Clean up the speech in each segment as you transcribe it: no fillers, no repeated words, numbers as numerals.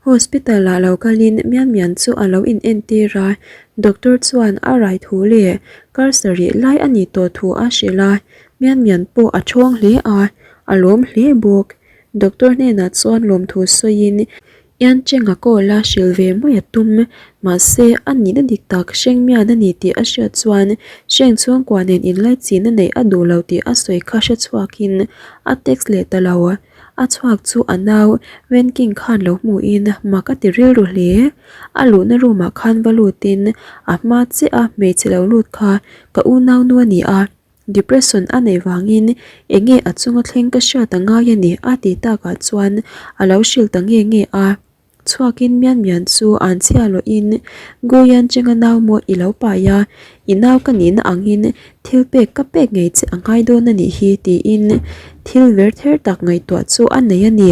Hospital ah lo kalin Mian Mian chu a lo in entir a, doctor chuan a rai thu leh kar sarih lai a nih tawh thu a hrilh a, Mian Mian pawh a thawng hle a, a lawm hle bawk. Doctor hnenah chuan lawmthu sawiin Ian Cheng-a call a hrilh ve mai a tum, mahse a nihna dik tak hreng mian a ni tih a hriat chuan hreng chhungkua nen inlaichin a neih a duh lo tih a sawi kha hre chhuakin a text leh ta lo. A chhuak chu a nau Wenking khan lo hmuhin mak a ti rilru hle. A luhna room ah khan va lutin a hma chiah a hmeichhe lo lut kha ka unaunu a ni a, depression a neih vangin enge a chunga thleng ka hriat a ngai a ni a tih takah chuan a lo hrilh ta nge nge a. Chhuakin mian mian chu an chhia lawhin Guian Chenga nau maw i lo pai a, i nau ka nihna angin thil pek ka pek ngei che a ngai dawn a nih hi tiin thil ver ther tak ngaihtuah chu a nei a ni.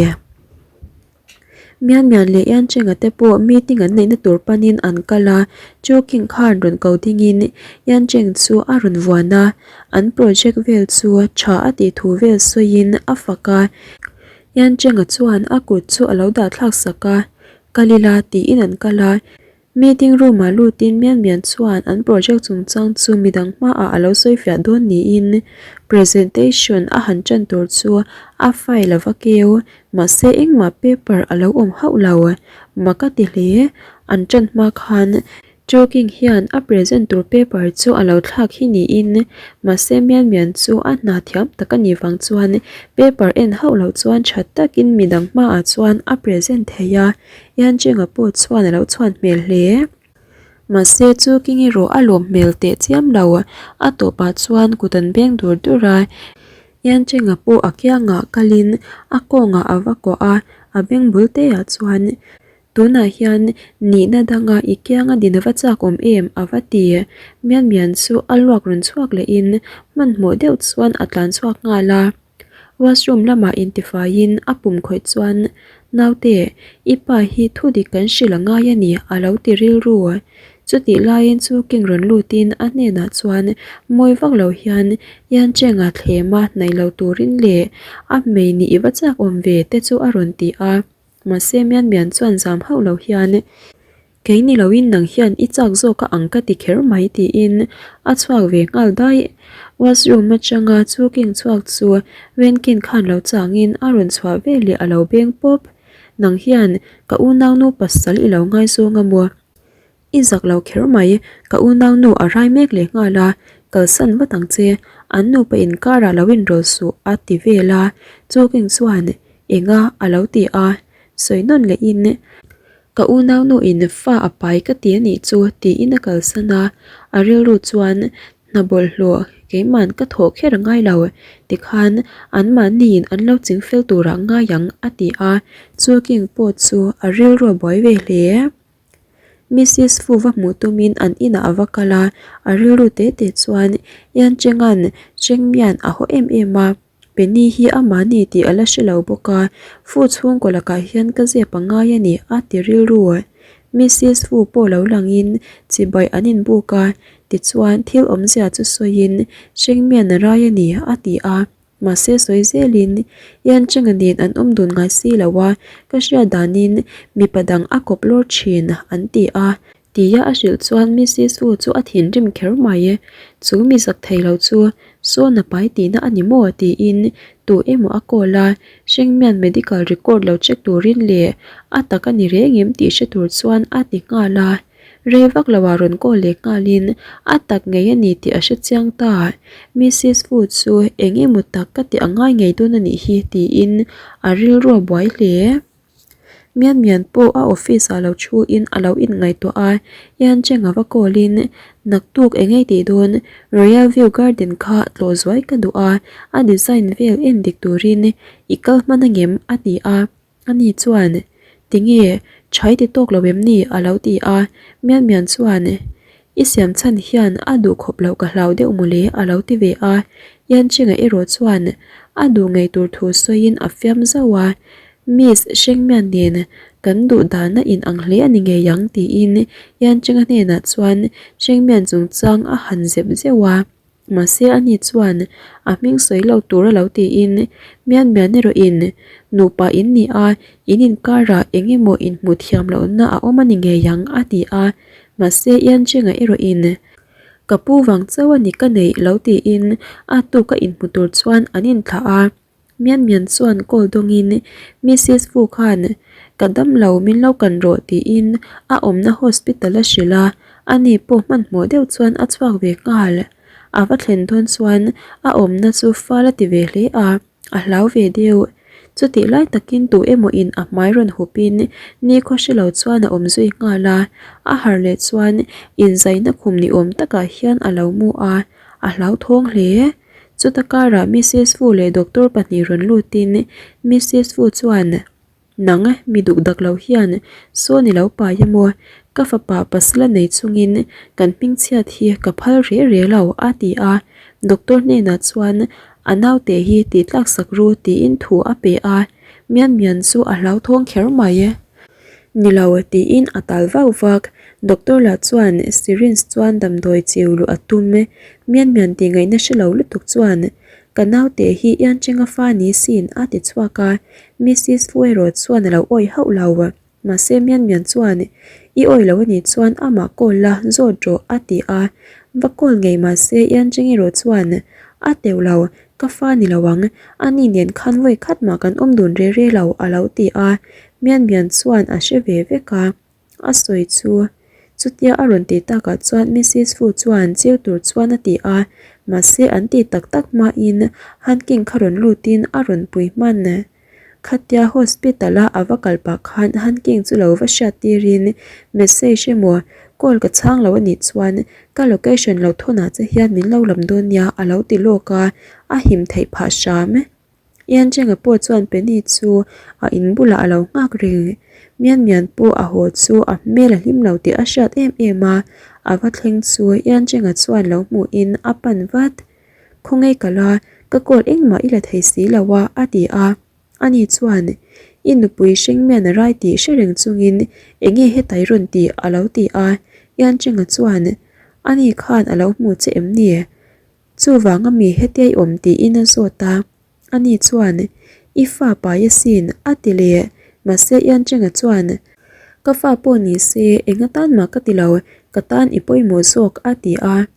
Mian mian leh Ian Chenga te pawh meeting an neihna tur panin an kal a, Chu King khan rawn ko dingin Ian Cheng chu a rawn vuan a, an project vel chu tha a tih thu vel sawiin a fak a. Yancheng-a chuan a kut chu a lo dah thlak sak a, Kal ila tiin an kal a. Meeting room-ah lutin Mian Mian chuan an project chungchang chu midang hmaah a lo sawi fiah dawn niin presentation a han tan tur chu a file a va keu, mahse engmah paper a lo awm hauh lo. Mak a ti hle. An tan hma khan Joking hian a present tur paper chu a lo thlak hi niin, mahse Mian Mian chu a hna thiam tak a nih vang chuan paper en hauh loh chuan tha takin midang hmaah chuan a present thei a, Yan Chenga pawh chuan a lo chhuan hmel hle. Mahse Joking erawh a lawm hmel teh chiam lo, a tawpah chuan kut an beng dur dur a, Yan Chenga pawh a kiangah kalin a kawngah a va kuah a, a beng bul teah chuan Tunah hian nihna danga i kianga din a va chak awm em? a va ti. Mian Mian chu a luak rawn chhuak lehin hmanhmawh deuh chuan a tlan chhuak nghal a. Washroom lamah intifaiin a pum khawih chuan, Naute, i pa hi thu dik kan hrilh a ngai a ni a lo ti rilru. Chutih laiin chu king rawn lutin a hnenah chuan mawi vak lo hian Yancheng-a thlema hnaih lo turin leh a hmei nih i va chak awm ve te chu a rawn ti a. Mahse Mian Mian chuan zam hauh lo hian, Kei ni loin nang hian i chak zawk a ang ka ti kher mai tiin a chhuak ve nghal daih. Washroom atanga chu king chhuak chu Wenkin khan lo changin a rawn chhuah ve leh a lo beng pawp. Nang hian ka unaunu pasal i lo ngaizawng a maw? I zak lo kher mai, ka unaunu a rai mek leh nghal a, kalsan vat ang che, an nupa inkarah lo inrawl suh a ti vel a, Chawking chuan enga a lo ti a, sawi nawn lehin ka unaunu in fa a pai ka ti a nih chu tiin a kalsan a, a rilru chuan hna bawlhhlawh keiman ka thawh kher a ngai lo tikhan anmahniin an lo chingfel turah ngai ang a ti a, Chawking pawh chu a rilru a buai ve hle. Mrs Fu va hmuh tumin an inah a va kal a, a rilru te te chuan Ian Chenga'n Chengmian a haw em em a, Penny hi amah ni tih a la hre lo bawk a, Fu chhungkaw lakah hian ka zep a ngai a ni a ti rilru. Mrs Fu pawh lo langin chibai an inbuk a, tichuan thil awmzia chu sawiin Chengmian a rai a ni a ti a. Mahse sawi zelin Ian Chenga nen an awm dun ngai si lo a, ka hriat danin mipa dang a kawp lawr thin an ti a. Tia a hrilh chuan Mrs Wu chu a thinrim kher mai. Chu mi zak thei lo chu sawn a pai tihna a ni maw tiin tu emaw a call a, Hrengmian medical record lo check turin leh a tak a ni reng em tih hre tur chuan a ti nghal a. Rei vak lo ah rawn call leh nghalin a tak ngei a ni tih a hre chiang ta. Mrs Fu chu eng emaw tak ka tih a ngai ngei dawn a nih hi tiin a rilru a buai hle. Mian Mian pawh a office ah lo thu in a lo inngaihtuah a, Yan Cheng a va call in naktuk eng ei tih dawn Royal View Garden kha tlawh zuai ka duh a, a design vel en dik turin i kal hman angem a ti a. Ani chuan, Tinge, chhai ti tawk lo em ni? a lo ti a. Mian Mian chuan, I siam chhan hian a duh khawp loh ka hlau deuh mawle a lo ti ve a. Yan Chinga erawh chuan a duh ngei tur thu sawiin a fiam zauh a, Miss Hrengmian nen kan duh dan a inang hle a ni ngei ang tiin Yan Chinga hnenah chuan Hrengmian chungchang a han zep zeuh a. Mahse ani chuan a hming sawi lo tur a lo tiin Mian Mian erawh in nupa in ni a, in inkarah eng emaw inhmuh thiam lohna a awm a ni ngei ang a ti a. Mahse Ian Chenga erawh in ka pu vang chauh a ni ka neih lo tiin a tuk a inhmu tur chuan an inthlah a. Mian Mian chuan call dawngin Missus Fu khan ka dam lo min lo kan rawh tiin a awmna hospital a hrilh a, ani pawh hmanhmawh deuh chuan a chhuak ve nghal. A va thlen dawn chuan a awmna chu fal a ti ve hle a, a hlau ve deuh. Chutih lai takin tu emaw in a hmai rawn hupin nikhaw hre lo chuan a awm zui nghal a, a harh leh chuan inzaina khum ni awm takah hian a lo mu a, a hlauthawng hle. Chuta karah Missus Fu leh doctor pahnih rawn lutin Missus Fu chuan, Nang, mi duk dak lo hian sawn i lo pai emaw, ka fapa pasal a nei chungin kan hmingchhiat hi ka phal reh reh lo, a ti a. Doctor hnenah chuan a naute hi tih tlak sak ru tiin thu a pe a, Mian Mian chu a hlauthawng kher mai. Ni lo, tiin a tal vak vak. Doctor lah chuan syringe chuan damdawi chiu luh a tum. Mian mian tih ngaihna hre lo lutuk chuan, Ka naute hi Iancheng a fa ni sin a ti chhuak a. Missus Fu erawh chuan a lo awih hauh lo. Mahse Mian mian chuan, I awih lo anih chuan amah call la zawt rawh a ti a. Va call ngei mahse Iancheng erawh chuan, A teuh lo, Ka fa ni lo ang, ani nen khan vawi khat mah kan awm dun re re lo a lo ti a, Mian Mian chuan a hre ve vek a, a sawi chu. Chutia a rawn tih takah chuan Missus Fu chuan chiu tur chuan a ti a, mahse an tih tak tak hmain Han King kha rawn lutin a rawn pui hman. Khatia hospital a a va kal pah khan Han King chu lo va hriat tirin message emaw call ka chhang lo anih chuan ka location lo thawnah che hian min lo lam dawn nia a lo ti lawk a, a him theih phah hram. Ian Chenga pawh chuan Penny chu a in bulah a lo nghak reng. Mian Mian pawh a haw chu a hmel a hlim lo tih a hriat em em a, a va thleng chu Ian Chenga chuan lo hmuhin a pan vat. Khawngaih ka la, ka call engmah i la thei si lo a, a ti a. Ani chuan, I nupui Hrengmian a rai tih hre reng chungin enge hetai rawn tih a lo ti a. Iancheng-a chuan, Ani khan a lo hmu che em ni? Chuvang a mi hetia i awm tiin a zawt a. Ani chuan, I fa pai asin, a ti leh. Mahse Iancheng-a chuan, Ka fa pawh ni se, eng atan mah ka ti lo, ka tan i pawimawh zawk, a ti a.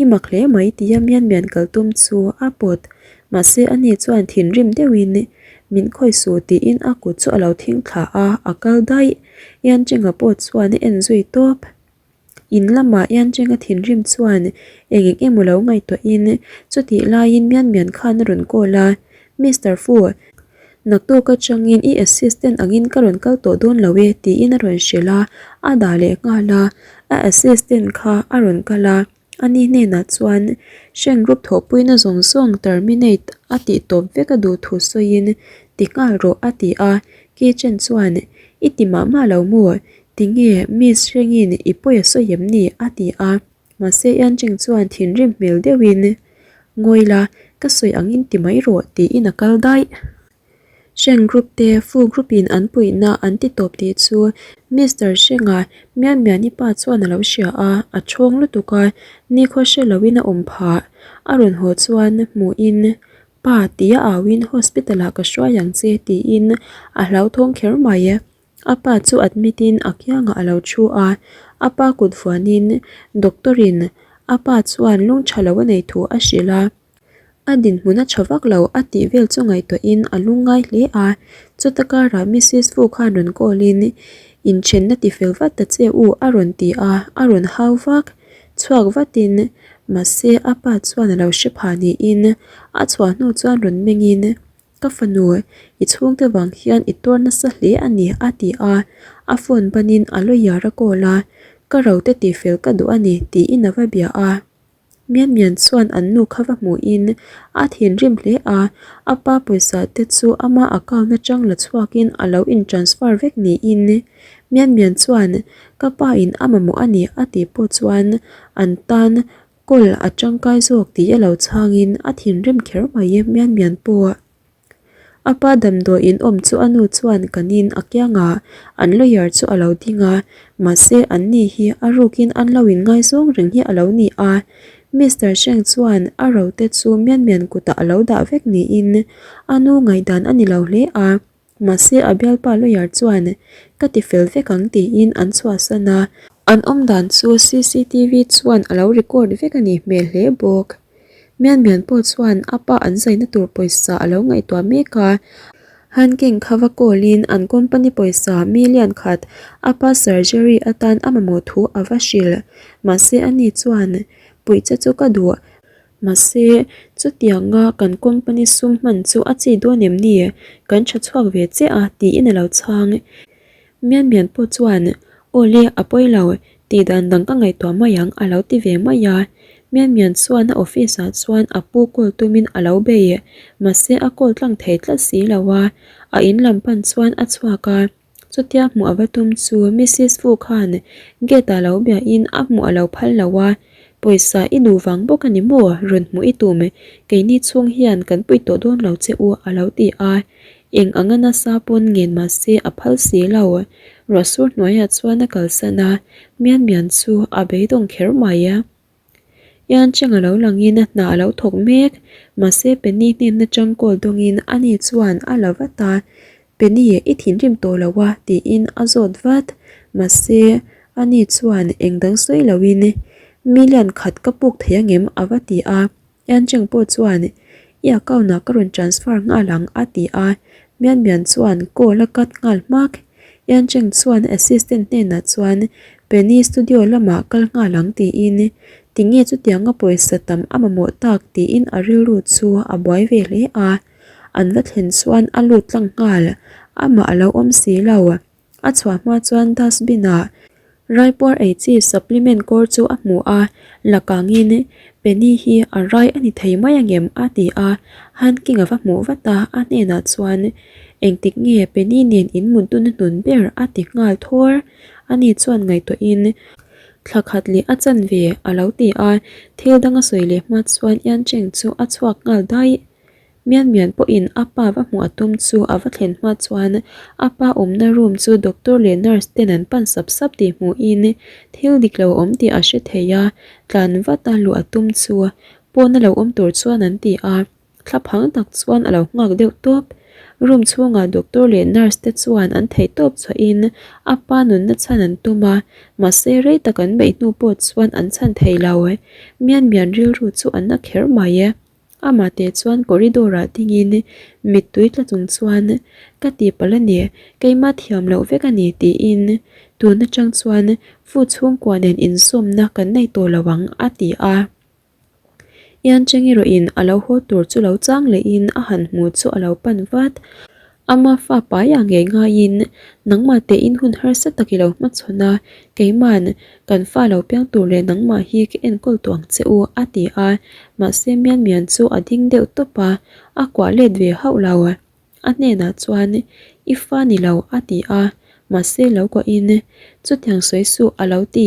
I mak hle mai tia mian mian kal tum chu a pawt. Mahse ani chuan thinrim deuhin min khawi suh tiin a kut chu a lo thing thla a, a kal daih. Iancheng-a pawh chuan a en zui tawp. In lamah Iancheng-a thinrim chuan eng eng emaw lo ngaihtuahin chutih laiin mian mian khan a rawn call a, Mister Fu, naktuk atangin i assistant angin ka rawn kal tawh dawn lo e tiin a rawn hrilh a, a dah leh nghal a, a assistant kha a rawn kal a, ani hnenah chuan hreng group thawhpuina zawng zawng terminate a tih tawp vek a duh thu sawiin ti nghal rawh a ti a, kitchen chuan i ti mah mah lo maw tinge miss hrengin i pawi a sawi em ni a ti a. Mahse Yancheng chuan thinrim hmel deuhin, Ngawi la, ka sawi angin ti mai rawh tiin a kal daih. Sheng group te Fu group in an puihna an ti tawp tih chu Mister Sheng-a Mian Miani pa chuan a lo hria a, a chhawng lutuk a, nikhaw hre loin a awm phah. A rawn haw chuan hmuhin, Pa tia auin hospital ah ka hruai ang che tiin a hlauthawng kher mai. A pa chu admit in a kiangah a lo thu a, a pa kut vuanin doctor in a pa chuan lung tha lo a nei thu a hrilh a, a dinhmun a tha vak lo a tih vel chu ngaihtuahin a lung ngai hle a, chuta karah Missus Fu khan rawn call in inthenna ti fel vat ta che u a rawn ti a, a rawn hau vak chhuak vatin mahse a pa chuan a lo hre phah niin a chhuah hnu chuan rawn mengin Ka fanu, i chhungte vang hian i tuar nasa hle a ni, a ti a. A phone banin a lawyer a call a, Ka rote tihfel ka duh a ni, tiin a va bia a. Mian Mian chuan an nu kha va hmuhin a thinrim hle a, a pa pawisa te chu ama account atang la chhuakin a lo in transfer vek niin Mian Mian chuan ka pa in a mamawh a ni a tih pawh chuan an tan Kawl a tangkai zawk tih a lo chhangin a thinrim kher mai e mian mian pawh. A pa damdawi in awm chu a nu chuan kanin a kiangah an lawyer chu a lo ding a, mahse an ni hi a rukin an lo in ngaizawng reng hi a lo ni a. Mister Sheng chuan a rote chu Mian Mian kutah a lo dah vek niin a nu ngaihdan a ni lo hle a. Mahse a bialpa lawyer chuan ka ti fel vek ang tiin an chhuahsan a. An awm dan chu cctv chuan a lo record vek a nih hmel hle bawk. Mian Mian pawh chuan a pa an zaina tur pawisa a lo ngaihtuah mek a. Han King kha va call in an company pawisa million khat a pa surgery atan a mamawh thu a va hrilh. Mahse ani chuan puih che chu ka duh. Mahse chutianga kan company sum hman chu a chi dawn em ni? Kan tha chhuak ve che a tiin a lo chhang. Mian Mian pawh chuan, Aw le, a pawi lo, tih dan dang ka ngaihtuah mai ang a lo ti ve mai a. Mian Mian chuan a office ah chuan a pu call tumin a lo bei, mahse a call tlang thei tlat si lo a, a in lam pan chuan a chhuak a. Chutia hmuh a va tum chu Missus Fu khan gate ah lo biahin a hmuh a lo phal lo a, Pawisa i duh vang bawk a ni maw? Rawn hmuh i tum, keini chhung hian kan pui tawh dawn lo che u a lo ti a. Eng anga nasa pawn ngen mah se a phal si lo. Ruahsur hnuaiah chuan a kalsan a, Mian Mian chu a beidawng kher mai. Ian Cheng a lo langin a hna a lo thawk mek, mahse Penny hnenna chang call dawngin ani chuan a la vat a, Penny i thinrim tawh lo a tiin a zawt vat, mahse ani chuan eng dang sawi loin million khat ka puk thei angem a va ti a. Ian Cheng pawh chuan, I account ah ka rawn transfer nghal ang a ti a, Mian Mian chuan call a cut nghal hmak. Ian Cheng chuan assistant hnenah chuan Penny studio lamah kal nghal ang tiin, tinge chutianga pawisa tam a mamawh tak tiin a rilru chu a buai ve hle a. An va thlen chuan a lut tlang nghal, amah a lo awm si lo. A chhuah hma chuan dustbin ah raipuar ei chi supplement kawr chu a hmu a, la kangin Penny hi a rai a ni thei mai angem a ti a, Hanking a va hmuh vat a, a hnenah chuan engtik nge Penny nen in mut dun hnun ber a ti nghal thawr, ani chuan ngaihtuahin thla khat leh a chanve a lo ti a, thil dang a sawi leh hma chuan Ian Cheng chu a chhuak nghal daih. Mian Mian pawhin a pa va hmuh a tum chu a va thlen hma chuan a pa awmna room chu doctor leh nurse ten an pan sap sap tih hmuhin thil dik lo a awm tih a hre thei a, tlan vat a luh a tum chu pawn a lo awm tur chuan an ti a, thlaphang tak chuan a lo nghak deuh tawp. Room chhungah doctor leh nurse te chuan an theih tawp chhuahin a pa nunna chhan an tum a, mahse rei tak an beih hnu pawh chuan an chhan thei lo. Mian Mian rilru chu a na kher mai. Amah teh chuan corridor ah dingin mittui tla chung chuan ka tihpalh a ni, keimah thiam loh vek a ni tiin tun atang chuan fu chhungkua nen inzawmna kan nei tawh lo ang a ti a. Ian Cheng erawhin a lo haw tur chu lo chang lehin a han hmuh chu a lo pan vat. Ama fa paiah ngei ngaiin nangmah tein hun harsa tak i lo hmachhawn a, keima'n kan fa lo piang tur leh nangmah hi ka enkawl tawh ang che u a ti a, mahse Mian Mian chu a ding deuh tawp a, a kuah let ve hauh lo. A hnenah chuan i fa ni lo a ti a, mahse lo kuahin chutiang sawi suh a lo ti.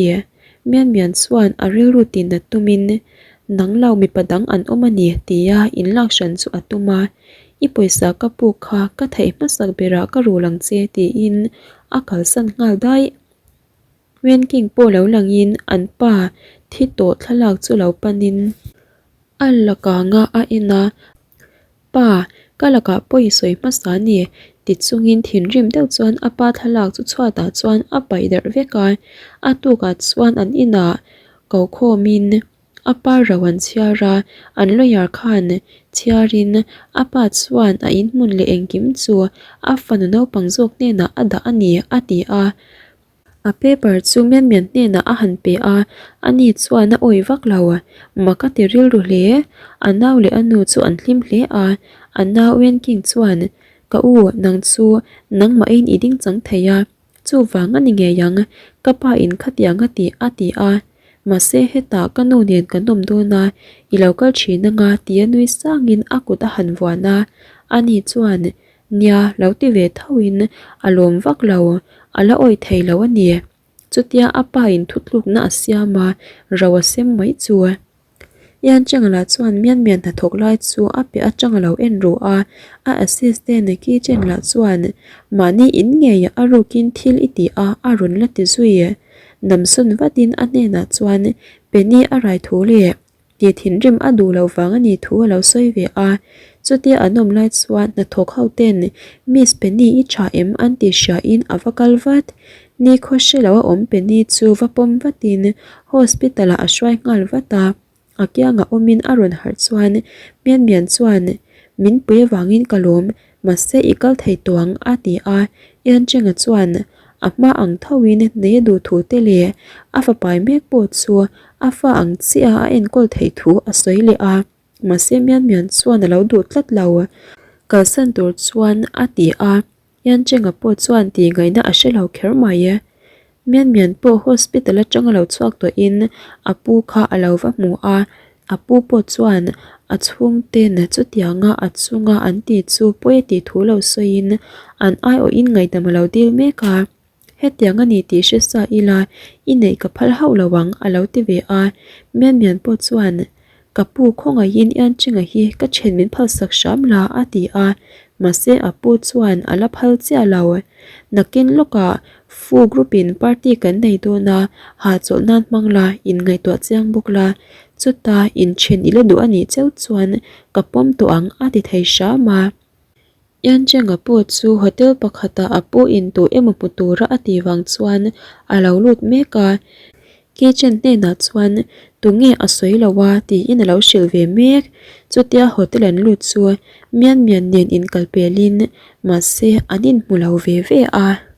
Mian Mian chuan a rilru tihnat tumin nang lo mipa dang an awm a ni tia inlak hran chu a tum a. I pawisa ka puk kha ka theih hmasak berah ka rul ang che tiin a kalsan nghal daih. Wen King pawh lo langin an pa thi tawh thlalak chu lo panin a la kang a, a en a, Pa, ka lakah pawh i sawi hmasa a ni ti chungin thinrim deuh chuan a pa thlalak chu chhuatah chuan a paih darh vek a, a tukah chuan an inah ko khawmin A pa ro an chhiar a, an lawyer khan chhiarin a pa chuan a inhmun leh engkim chu a fanu naupang zawk hnenah a dah a ni a ti a. A paper chu Mian Mian hnenah a han pe a, ani chuan a awih vak lo. Mak a ti rilru hle. A nau leh a nu chu an hlim hle a, a nau Wen King chuan, Ka u, nang chu nangmahin i ding chang thei a. Chuvang a ni ngei ang, ka pa in khatiang a ti a ti a. Mahse hetah ka nu nen kan awm dawn a, i lo kal thin anga tia nui sangin a kut a han vuan a. Ani chuan, Nia, lo ti ve thoin a lawm vak lo, a la awih thei lo a ni. Chutia a pa in thutlukna a siam a, ro a sem mai chu. Ian Cheng lah chuan Mian Mian hnathawk lai chu a piah atang a lo en ru a, a assistant Ki Chen lah chuan mahni in ngeiah a rukin thil i ti a a rawn la ti zui. Namsawn vatin a hnenah chuan Penny a rai thu leh. Tih thinrim a duh loh vang a nih thu a lo sawi ve a. Chutia an awm lai chuan hnathawk ho ten Miss Penny i tha em an tih hriain a va kal vat. Ni khaw hre lo a awm Penny chu va pawm vatin hospital ah a hruai nghal vat a. A kiangah awmin a rawn harh chuan Mian Mian chuan Min pui avangin ka lawm, mahse i kal thei tawh ang a ti a. Iancheng-a chuan a hma ang thoin nei a duh thu te leh a fapai mek pawh chu a fa ang chiah a enkawl theih thu a sawi leh a. Mahse Mian Mian chuan a lo duh tlat lo. Kalsan tur chuan a ti a. Yancheng-a pawh chuan tih ngaihna a hre lo kher mai e. Mian Mian pawh hospital atanga lo chhuak tawhin a pu kha a lo va hmu a, a pu pawh chuan a chhungten chutianga a chunga an tih chu pawi a tih thu lo sawiin an aiawhin ngaihdam a lo dil mek a. Hetiang a ni tih hre sa ila i neih ka phal hauh lo ang a lo ti ve a, Mian Mian pawh chuan Ka pu khawngaihin Ianchhinga hi ka then min phalsak hram la a ti a, mahse a pu chuan a la phal chiah lo. Nakin lawkah Fu group in party kan nei dawn a, hahchawlh nan hmang la, inngaihtuah chiang bawk la, chuta inthen i la duh a nih cheu chuan ka pawm tawh ang a ti thei hram a. Iancheng-a pawh chu hotel pakhatah a pu in tawh emaw hmu tura a tih vang chuan a lo lut mek a, kitchen hnenah chuan tunge a sawi lo a tiin a lo hrilh ve mek. Chutia hotel an lut chu Mian Mian nen inkal pelin mahse an inhmu lo ve ve a.